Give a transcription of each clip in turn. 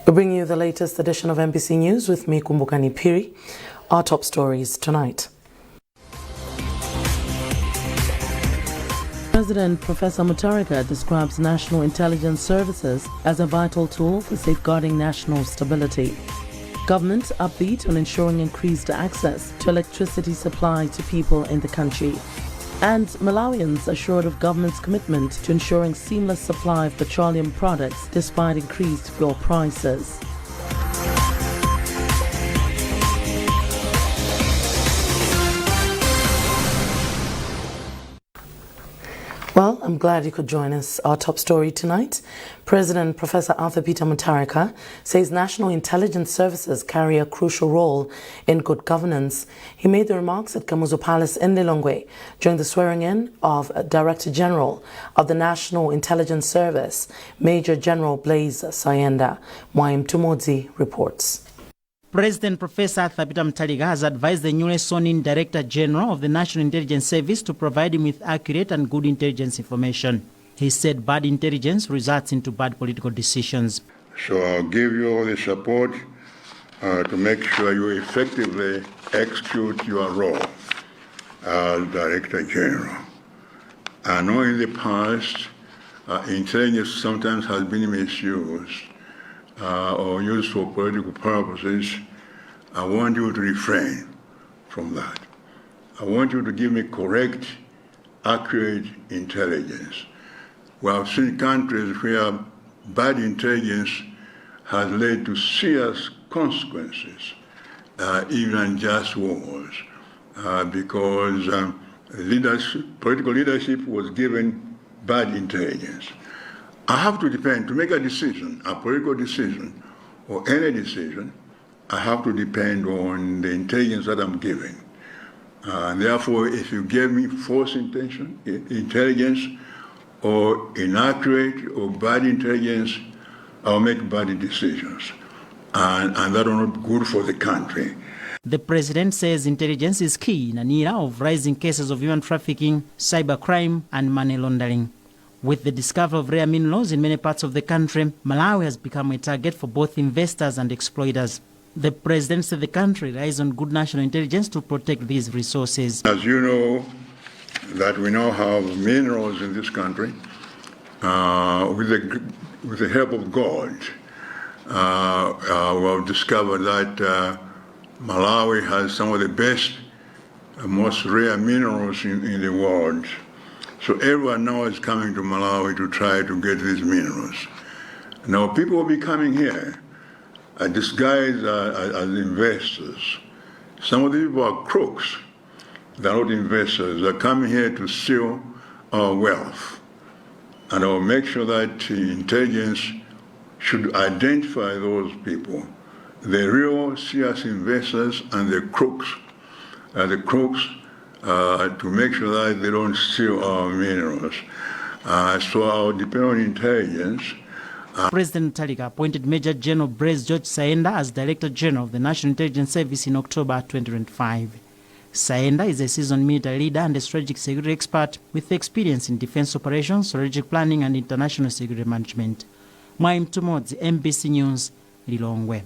We bring you the latest edition of MBC News with me, Kumbukani Piri. Our top stories tonight. President Professor Mutharika describes National Intelligence Services as a vital tool for safeguarding national stability. Government upbeat on ensuring increased access to electricity supply to people in the country. And Malawians assured of government's commitment to ensuring seamless supply of petroleum products despite increased fuel prices. Well, I'm glad you could join us. Our top story tonight. President Professor Arthur Peter Mutharika says national intelligence services carry a crucial role in good governance. He made the remarks at Kamuzu Palace in Lilongwe during the swearing-in of Director General of the National Intelligence Service, Major General Blaise Sayenda. Mwaim Tumodzi reports. President Professor Arthur Peter Mutharika has advised the newly sworn-in Director General of the National Intelligence Service to provide him with accurate and good intelligence information. He said bad intelligence results into bad political decisions. So I'll give you all the support to make sure you effectively execute your role as Director General. I know in the past, intelligence sometimes has been misused or used for political purposes. I want you to refrain from that. I want you to give me correct, accurate intelligence. We have seen countries where bad intelligence has led to serious consequences, even unjust wars, because political leadership was given bad intelligence. I have to depend, to make a decision, a political decision, or any decision, I have to depend on the intelligence that I'm giving. And therefore, if you give me false intelligence, or inaccurate or bad intelligence, I'll make bad decisions. And that are not good for the country. The president says intelligence is key in an era of rising cases of human trafficking, cybercrime, and money laundering. With the discovery of rare minerals in many parts of the country, Malawi has become a target for both investors and exploiters. The president said the country relies on good national intelligence to protect these resources. As you know, that we now have minerals in this country with the help of God. We have discovered that Malawi has some of the best, most rare minerals in the world. So everyone now is coming to Malawi to try to get these minerals. Now people will be coming here disguised as investors. Some of these people are crooks. They're not investors. They're coming here to steal our wealth. And I'll make sure that intelligence should identify those people, the real serious investors and the crooks. To make sure that they don't steal our minerals. So I'll depend on intelligence. President Mutharika appointed Major General Blaise Sayenda as Director General of the National Intelligence Service in October 2025. Sayenda is a seasoned military leader and a strategic security expert with experience in defense operations, strategic planning, and international security management. Mwaim Tumodzi, MBC News, Lilongwe.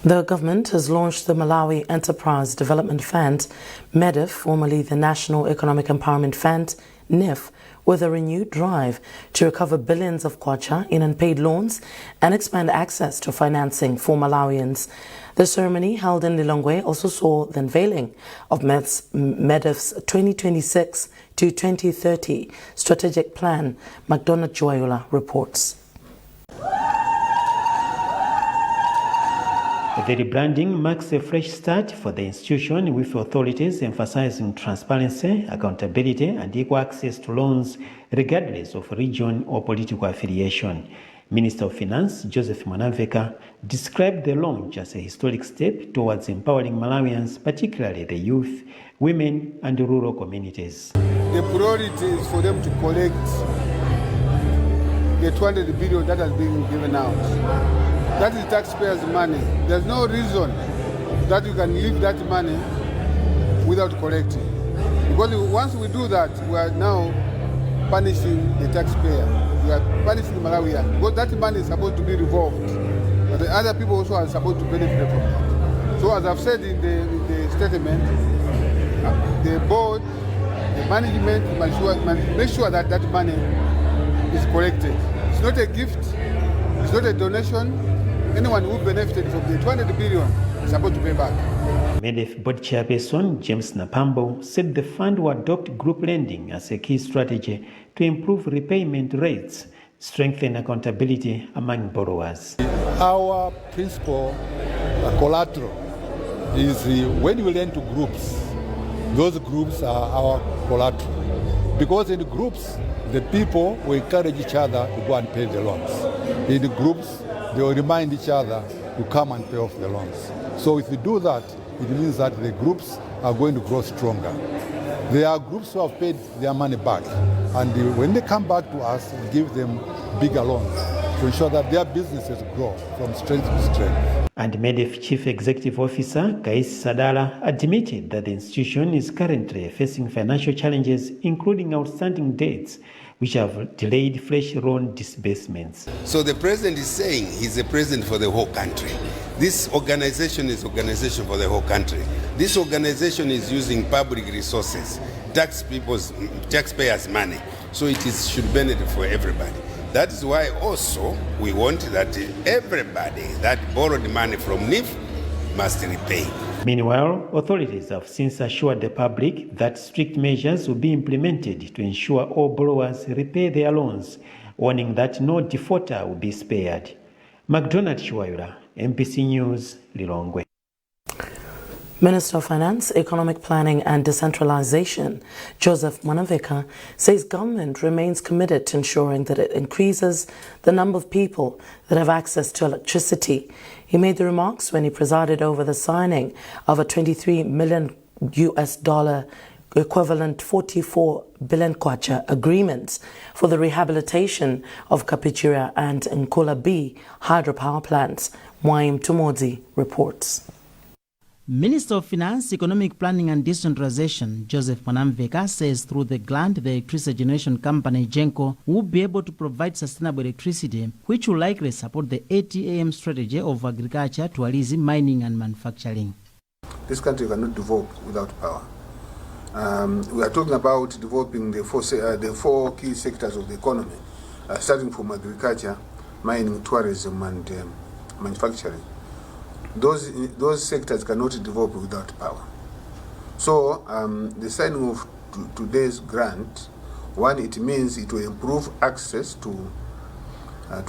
The government has launched the Malawi Enterprise Development Fund, MEDEF, formerly the National Economic Empowerment Fund, NIF, with a renewed drive to recover billions of kwacha in unpaid loans and expand access to financing for Malawians. The ceremony held in Lilongwe also saw the unveiling of MEDEF's 2026 to 2030 strategic plan. McDonald Joyola reports. The rebranding marks a fresh start for the institution, with authorities emphasizing transparency, accountability, and equal access to loans regardless of region or political affiliation. Minister of Finance Joseph Mwanamveka described the launch as a historic step towards empowering Malawians, particularly the youth, women, and rural communities. The priority is for them to collect the 200 billion that has been given out. That is taxpayers' money. There's no reason that you can leave that money without collecting. Because once we do that, we are now punishing the taxpayer. we are punishing Malawians because that money is supposed to be revolved. But the other people also are supposed to benefit from that. So as I've said in the statement, the board, the management must make sure that that money is collected. It's not a gift, it's not a donation. Anyone who benefited from the 200 billion is supposed to pay back. MEDEF board chairperson James Napambo said the fund will adopt group lending as a key strategy to improve repayment rates, strengthen accountability among borrowers. Our principal collateral is when we lend to groups, those groups are our collateral. Because in the groups, the people will encourage each other to go and pay the loans. In the groups, they will remind each other to come and pay off the loans. So if we do that, it means that the groups are going to grow stronger. There are groups who have paid their money back, and when they come back to us, we give them bigger loans to ensure that their businesses grow from strength to strength. And MEDEF Chief Executive Officer Kais Sadala admitted that the institution is currently facing financial challenges, including outstanding debts, which have delayed fresh loan disbursements. So the president is saying he's the president for the whole country. This organization is organization for the whole country. This organization is using public resources, taxpayers' money, so it should benefit for everybody. That is why also we want that everybody that borrowed money from NIF must repay. Meanwhile, authorities have since assured the public that strict measures will be implemented to ensure all borrowers repay their loans, warning that no defaulter will be spared. McDonald Chiwayura, MPC News, Lilongwe. Minister of Finance, Economic Planning and Decentralization, Joseph Mwanamveka, says government remains committed to ensuring that it increases the number of people that have access to electricity. He made the remarks when he presided over the signing of a $23 million equivalent 44 billion kwacha agreements for the rehabilitation of Kapichira and Nkola B hydropower plants. Mwaim Tumodzi reports. Minister of Finance, Economic Planning and Decentralization, Joseph Mwanamveka, says through the grant, the electricity generation company Genco will be able to provide sustainable electricity, which will likely support the 80 AM strategy of agriculture, tourism, mining and manufacturing. This country cannot develop without power. We are talking about developing the four key sectors of the economy, starting from agriculture, mining, tourism and manufacturing. Those sectors cannot develop without power. So the signing of today's grant, one, it means it will improve access to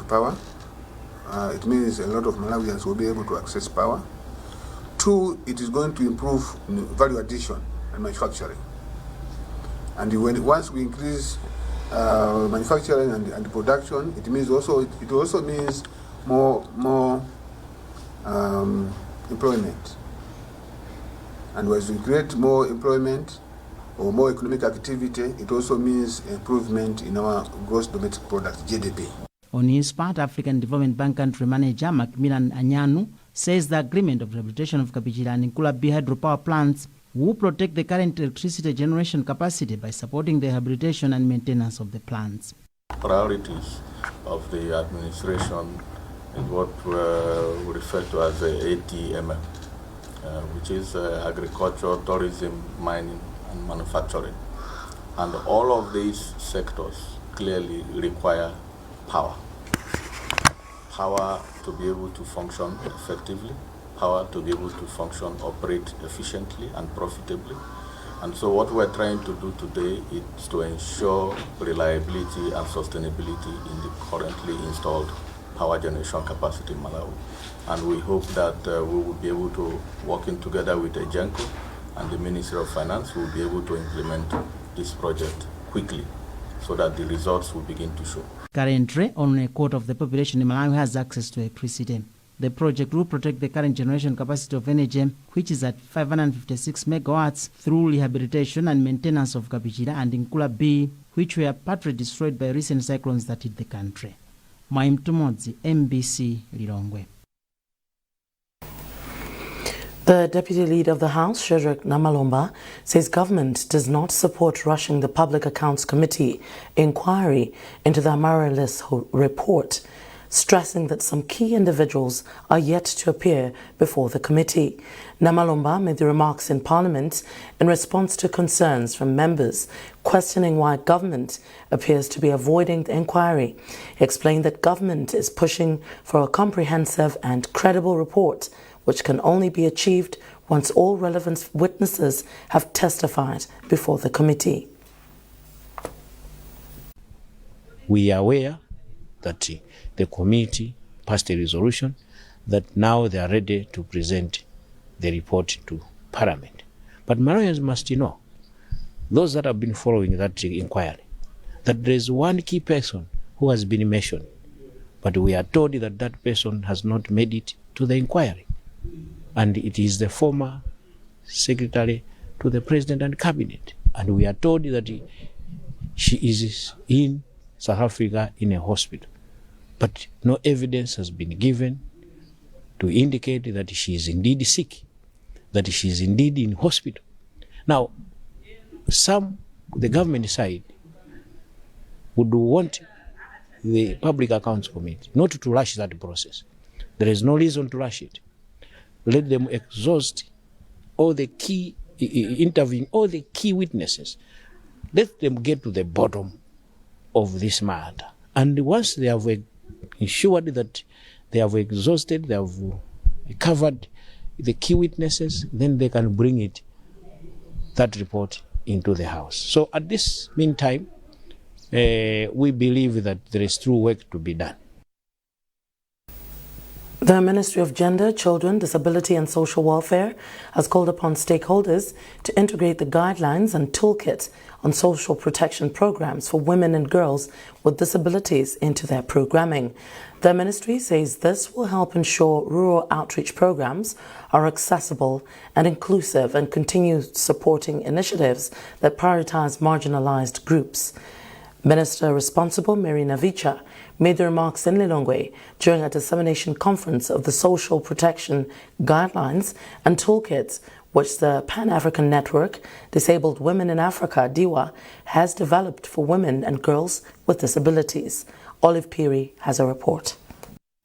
power. It means a lot of Malawians will be able to access power. Two, it is going to improve value addition and manufacturing. And once we increase manufacturing and production, it also means more employment. And as we create more employment or more economic activity, it also means improvement in our gross domestic product, GDP. On his part, African Development Bank country manager Macmillan Anyanu says the agreement of rehabilitation of Kapichira and Nkola B hydropower plants will protect the current electricity generation capacity by supporting the rehabilitation and maintenance of the plants. Priorities of the administration is what we refer to as the ATMM, which is agriculture, tourism, mining, and manufacturing. And all of these sectors clearly require power. Power to be able to function effectively, power to be able to function, operate efficiently and profitably. And so what we're trying to do today is to ensure reliability and sustainability in the currently installed power generation capacity in Malawi. And we hope that we will be able to, working together with the Genco and the Ministry of Finance, will be able to implement this project quickly so that the results will begin to show. Currently, only a quarter of the population in Malawi has access to electricity. The project will protect the current generation capacity of energy, which is at 556 megawatts, through rehabilitation and maintenance of Kapichira and Nkola B, which were partly destroyed by recent cyclones that hit the country. Mwaim Tumodzi, MBC, Lilongwe. The Deputy Leader of the House, Shadrack Namalomba, says government does not support rushing the Public Accounts Committee inquiry into the Amaryllis report, stressing that some key individuals are yet to appear before the committee. Namalomba made the remarks in Parliament in response to concerns from members questioning why government appears to be avoiding the inquiry. He explained that government is pushing for a comprehensive and credible report, which can only be achieved once all relevant witnesses have testified before the committee. We are aware that the committee passed a resolution that now they are ready to present the report to Parliament. But Malawians must know, those that have been following that inquiry, that there is one key person who has been mentioned, but we are told that that person has not made it to the inquiry. And it is the former secretary to the president and cabinet. And we are told that she is in South Africa in a hospital. But no evidence has been given to indicate that she is indeed sick, that she is indeed in hospital. Now, the government side would want the Public Accounts Committee not to rush that process. There is no reason to rush it. Let them exhaust all the key, interviewing all the key witnesses. Let them get to the bottom of this matter. And once they have ensured that they have exhausted, they have covered the key witnesses, then they can bring that report into the House. So at this meantime, we believe that there is true work to be done. The Ministry of Gender, Children, Disability and Social Welfare has called upon stakeholders to integrate the guidelines and toolkit on social protection programs for women and girls with disabilities into their programming. The ministry says this will help ensure rural outreach programs are accessible and inclusive and continue supporting initiatives that prioritize marginalized groups. Minister responsible, Mary Navicha, made the remarks in Lilongwe during a dissemination conference of the Social Protection Guidelines and Toolkits, which the Pan-African Network Disabled Women in Africa, DIWA, has developed for women and girls with disabilities. Olive Peary has a report.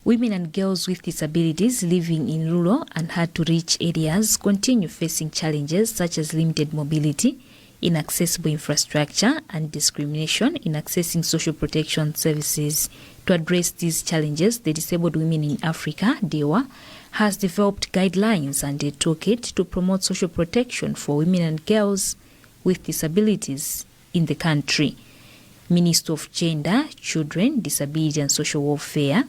Women and girls with disabilities living in rural and hard-to-reach areas continue facing challenges such as limited mobility, inaccessible infrastructure, and discrimination in accessing social protection services. To address these challenges, the Disabled Women in Africa, DIWA, has developed guidelines and a toolkit to promote social protection for women and girls with disabilities in the country. Minister of Gender, Children, Disability and Social Welfare,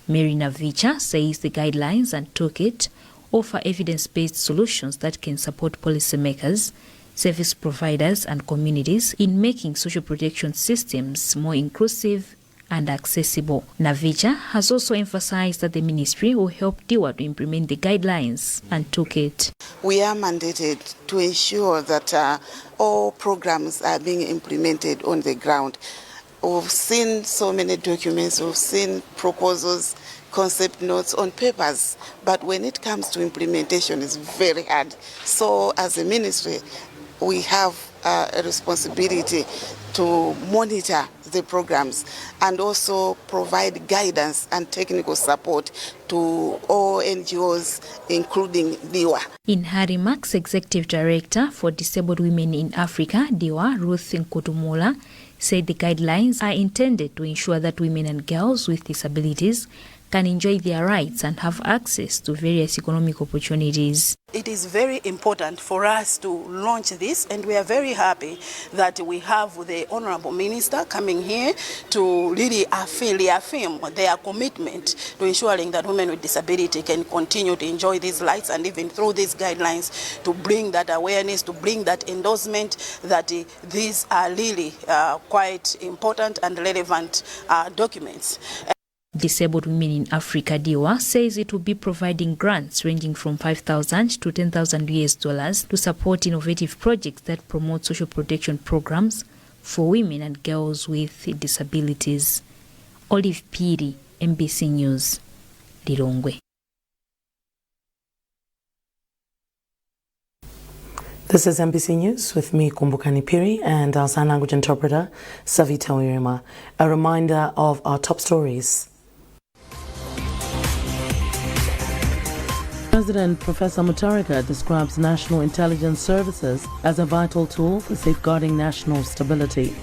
Mary Navicha, says the guidelines and toolkit offer evidence-based solutions that can support policymakers, service providers and communities in making social protection systems more inclusive and accessible. Navicha has also emphasized that the ministry will help DIWA to implement the guidelines and toolkit. We are mandated to ensure that all programs are being implemented on the ground. We've seen so many documents, we've seen proposals, concept notes on papers, but when it comes to implementation, it's very hard. So as a ministry, we have a responsibility to monitor the programs and also provide guidance and technical support to all NGOs, including DIWA. In her remarks, Executive Director for Disabled Women in Africa, DIWA, Ruth Nkutumula, said the guidelines are intended to ensure that women and girls with disabilities can enjoy their rights and have access to various economic opportunities. It is very important for us to launch this, and we are very happy that we have the Honorable Minister coming here to really reaffirm their commitment to ensuring that women with disability can continue to enjoy these rights, and even through these guidelines to bring that awareness, to bring that endorsement that these are really quite important and relevant documents. Disabled Women in Africa, DIWA, says it will be providing grants ranging from $5,000 to $10,000 to support innovative projects that promote social protection programs for women and girls with disabilities. Olive Peary, MBC News, Lilongwe. This is MBC News with me, Kumbukani Piri, and our sign language interpreter, Savita Wirima. A reminder of our top stories. President Professor Mutharika describes National Intelligence Services as a vital tool for safeguarding national stability.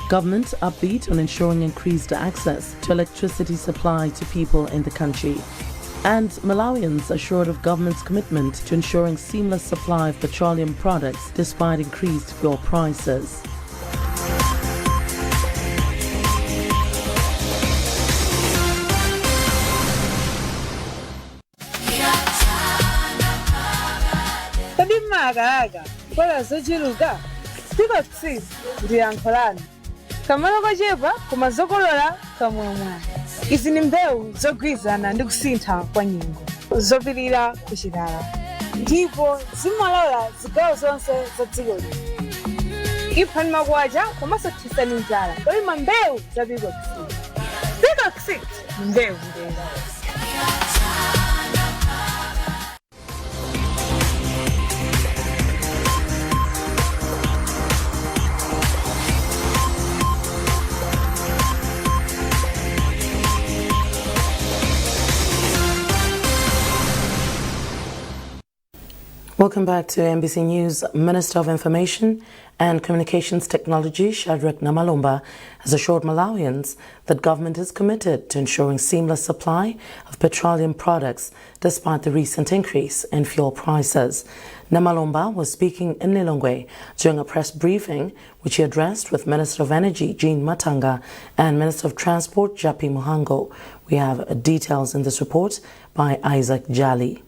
Government upbeat on ensuring increased access to electricity supply to people in the country. And Malawians assured of government's commitment to ensuring seamless supply of petroleum products despite increased fuel prices. Izi ni mbewu zogwizana ndi kusintha kwa nyengo zopirira kuchilala ndipo zimalola zigawo zonse za dziko lino iphani makwacha komanso thisani njala kolima mbewu za Bigog 6. Bigog 6 ni mbewu ndende. Welcome back to MBC News. Minister of Information and Communications Technology, Shadrack Namalomba, has assured Malawians that government is committed to ensuring seamless supply of petroleum products despite the recent increase in fuel prices. Namalomba was speaking in Lilongwe during a press briefing which he addressed with Minister of Energy, Jean Matanga, and Minister of Transport, Japi Muhango. We have details in this report by Isaac Jali.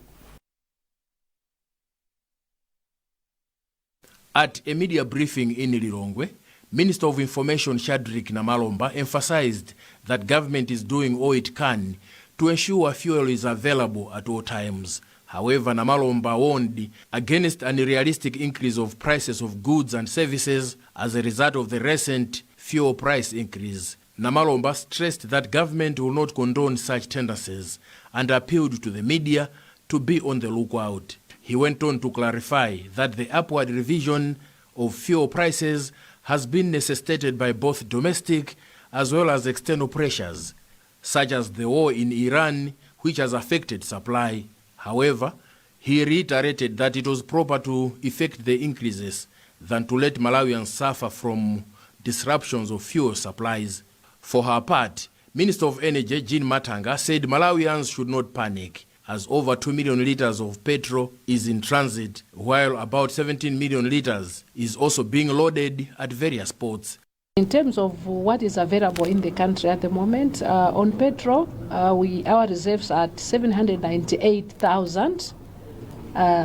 At a media briefing in Lilongwe, Minister of Information Shadrack Namalomba emphasized that government is doing all it can to ensure fuel is available at all times. However, Namalomba warned against an unrealistic increase of prices of goods and services as a result of the recent fuel price increase. Namalomba stressed that government will not condone such tendencies and appealed to the media to be on the lookout. He went on to clarify that the upward revision of fuel prices has been necessitated by both domestic as well as external pressures, such as the war in Iran, which has affected supply. However, he reiterated that it was proper to effect the increases than to let Malawians suffer from disruptions of fuel supplies. For her part, Minister of Energy Jean Matanga said Malawians should not panic, as over 2 million litres of petrol is in transit, while about 17 million litres is also being loaded at various ports. In terms of what is available in the country at the moment, on petrol, our reserves are at 798,000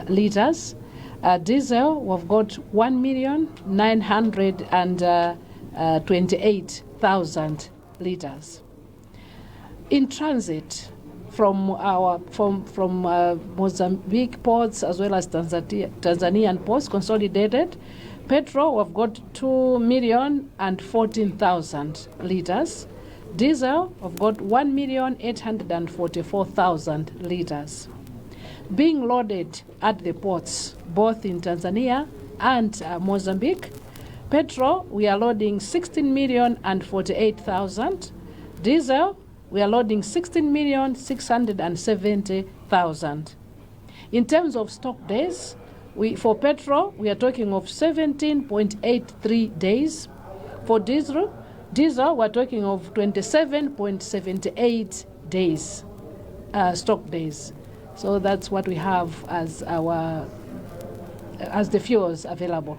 litres. Diesel, we've got 1,928,000 litres. In transit, from Mozambique ports as well as Tanzanian ports consolidated, petrol we've got 2,014,000 litres. Diesel we've got 1,844,000 litres. Being loaded at the ports both in Tanzania and Mozambique, petrol we are loading 16,048,000. Diesel we are loading 16,670,000. In terms of stock days, for petrol, we are talking of 17.83 days. For diesel, we're talking of 27.78 days, stock days. So that's what we have as the fuels available.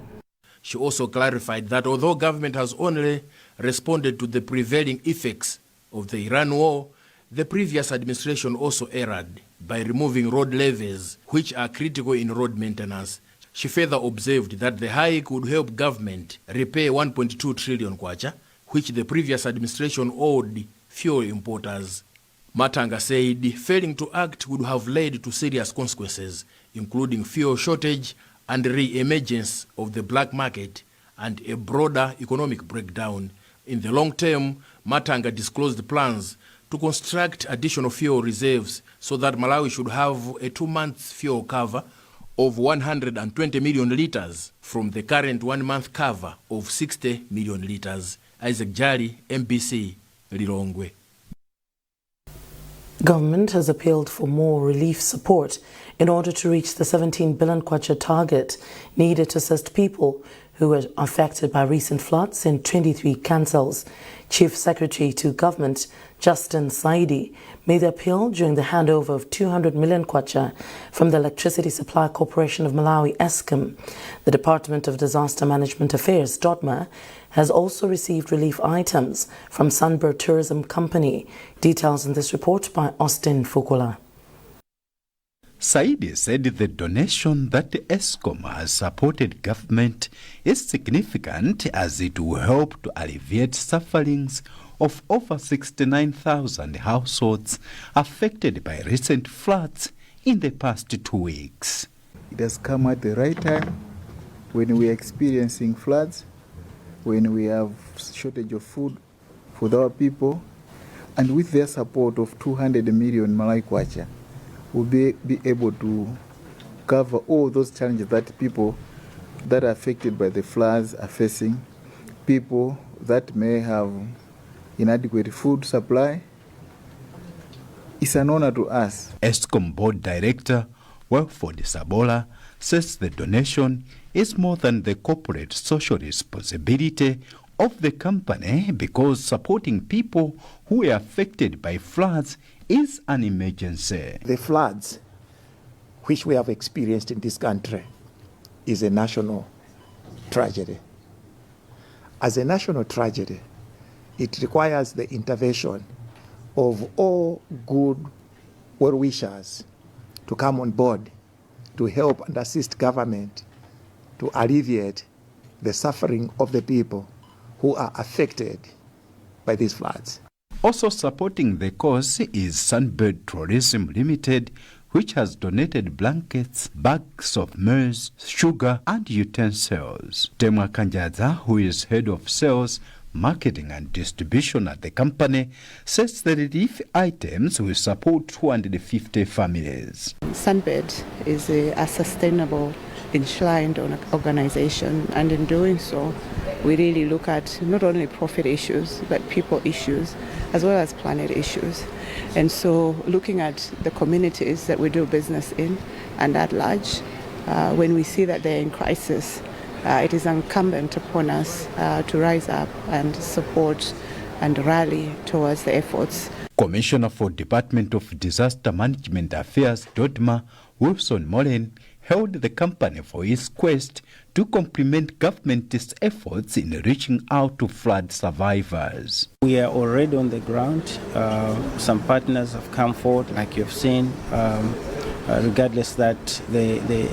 She also clarified that although government has only responded to the prevailing effects of the Iran war, the previous administration also erred by removing road levies, which are critical in road maintenance. She further observed that the hike would help government repay 1.2 trillion kwacha, which the previous administration owed fuel importers. Matanga said failing to act would have led to serious consequences, including fuel shortage and re-emergence of the black market and a broader economic breakdown. In the long term, Matanga disclosed plans to construct additional fuel reserves so that Malawi should have a 2-month fuel cover of 120 million litres from the current 1-month cover of 60 million litres. Isaac Jali, MBC, Lilongwe. Government has appealed for more relief support in order to reach the 17 billion kwacha target needed to assist people who were affected by recent floods in 23 councils. Chief Secretary to Government, Justin Saidi, made the appeal during the handover of 200 million kwacha from the Electricity Supply Corporation of Malawi, ESCOM. The Department of Disaster Management Affairs, DOTMA, has also received relief items from Sunbird Tourism Company. Details in this report by Austin Fukula. Saidi said the donation that ESCOM has supported government is significant as it will help to alleviate sufferings of over 69,000 households affected by recent floods in the past 2 weeks. It has come at the right time when we are experiencing floods, when we have shortage of food for our people, and with their support of 200 million Malawi kwacha, we'll be able to cover all those challenges that people that are affected by the floods are facing, people that may have inadequate food supply. It's an honor to us. ESCOM Board Director Wilford Sabola says the donation is more than the corporate social responsibility of the company because supporting people who are affected by floods is an emergency. The floods which we have experienced in this country is a national tragedy. As a national tragedy, it requires the intervention of all good well-wishers to come on board to help and assist government to alleviate the suffering of the people who are affected by these floods. Also supporting the cause is Sunbird Tourism Limited, which has donated blankets, bags of maize, sugar and utensils. Temwa Kanjaza, who is head of sales, marketing and distribution at the company, says the relief items will support 250 families. Sunbird is a sustainable, enshrined organization, and in doing so, we really look at not only profit issues, but people issues, as well as planet issues. And so looking at the communities that we do business in and at large, when we see that they're in crisis, it is incumbent upon us to rise up and support and rally towards the efforts. Commissioner for Department of Disaster Management Affairs, DOTMA, Wilson Molen, held the company for its quest to complement government's efforts in reaching out to flood survivors. We are already on the ground. Some partners have come forward, like you've seen, regardless that the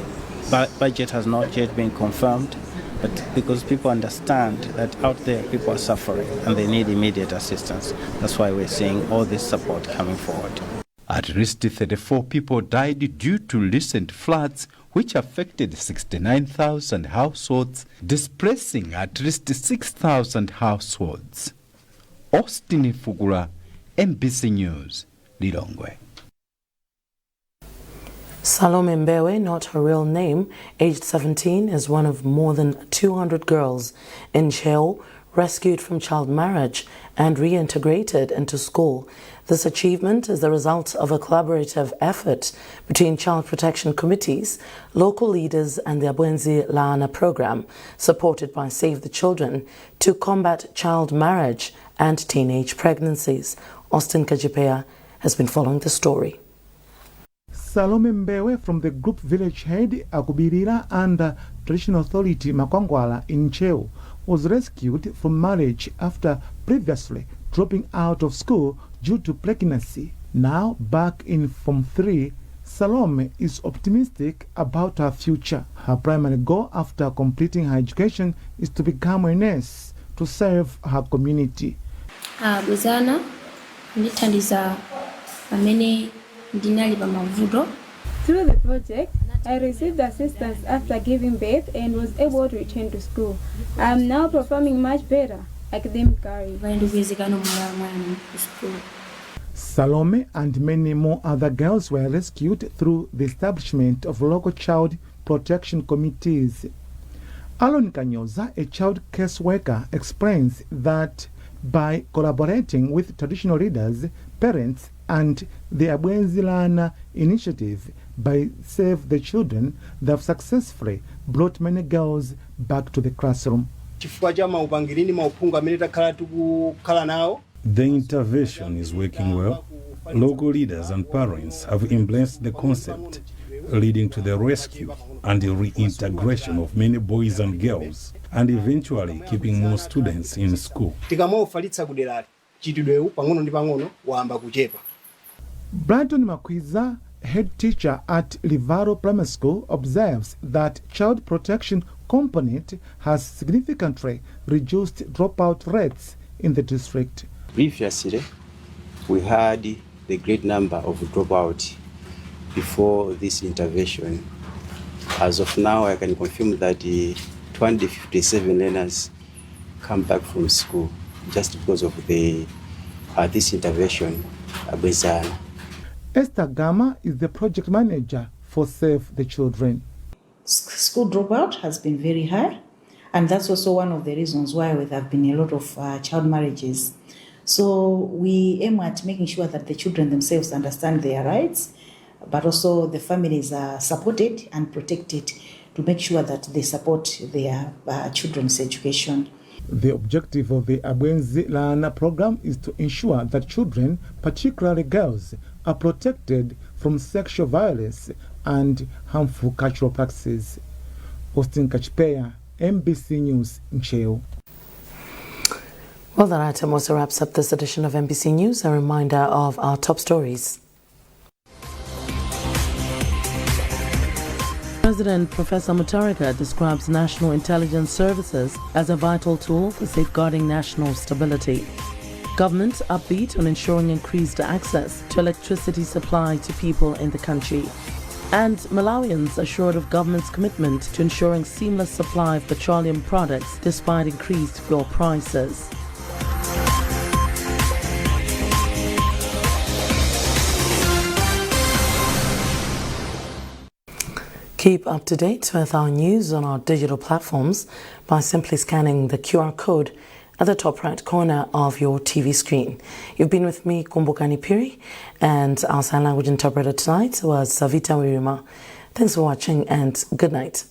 budget has not yet been confirmed, but because people understand that out there people are suffering and they need immediate assistance. That's why we're seeing all this support coming forward. At least 34 people died due to recent floods, which affected 69,000 households, displacing at least 6,000 households. Austin Fugula, MBC News, Lilongwe. Salome Mbewe, not her real name, aged 17, is one of more than 200 girls in Cheo rescued from child marriage and reintegrated into school. This achievement is the result of a collaborative effort between child protection committees, local leaders and the Abwenzi Laana program, supported by Save the Children, to combat child marriage and teenage pregnancies. Austin Kajipea has been following the story. Salome Mbewe from the group village head Akubirira and traditional authority Makwangwala in Cheo was rescued from marriage after previously dropping out of school due to pregnancy. Now back in Form 3, Salome is optimistic about her future. Her primary goal after completing her education is to become a nurse to serve her community. Buzana nditandiza amene ndinali bamavudo. Through the project, I received assistance after giving birth and was able to return to school. I am now performing much better academically. Salome and many more other girls were rescued through the establishment of local child protection committees. Alon Kanyoza, a child case worker, explains that by collaborating with traditional leaders, parents, and the Abwenzilana initiative by Save the Children, they have successfully brought many girls back to the classroom. The intervention is working well. Local leaders and parents have embraced the concept, leading to the rescue and the reintegration of many boys and girls, and eventually keeping more students in school. Brandon Makwiza, head teacher at Livaro Primary School, observes that child protection component has significantly reduced dropout rates in the district. Previously, we had the great number of dropout before this intervention. As of now, I can confirm that 257 learners come back from school just because of this intervention. Esther Gama is the project manager for Save the Children. School dropout has been very high, and that's also one of the reasons why there have been a lot of child marriages. So we aim at making sure that the children themselves understand their rights, but also the families are supported and protected to make sure that they support their children's education. The objective of the Abwenzi Lana program is to ensure that children, particularly girls, are protected from sexual violence and harmful cultural practices. Austin Kachipeya, MBC News, Ncheo. Well, that item also wraps up this edition of MBC News. A reminder of our top stories. President Professor Mutharika describes National Intelligence Services as a vital tool for safeguarding national stability. Government upbeat on ensuring increased access to electricity supply to people in the country. And Malawians assured of government's commitment to ensuring seamless supply of petroleum products despite increased fuel prices. Keep up to date with our news on our digital platforms by simply scanning the QR code at the top right corner of your TV screen. You've been with me, Kumbukani Piri, and our sign language interpreter tonight was Savita Wirima. Thanks for watching and good night.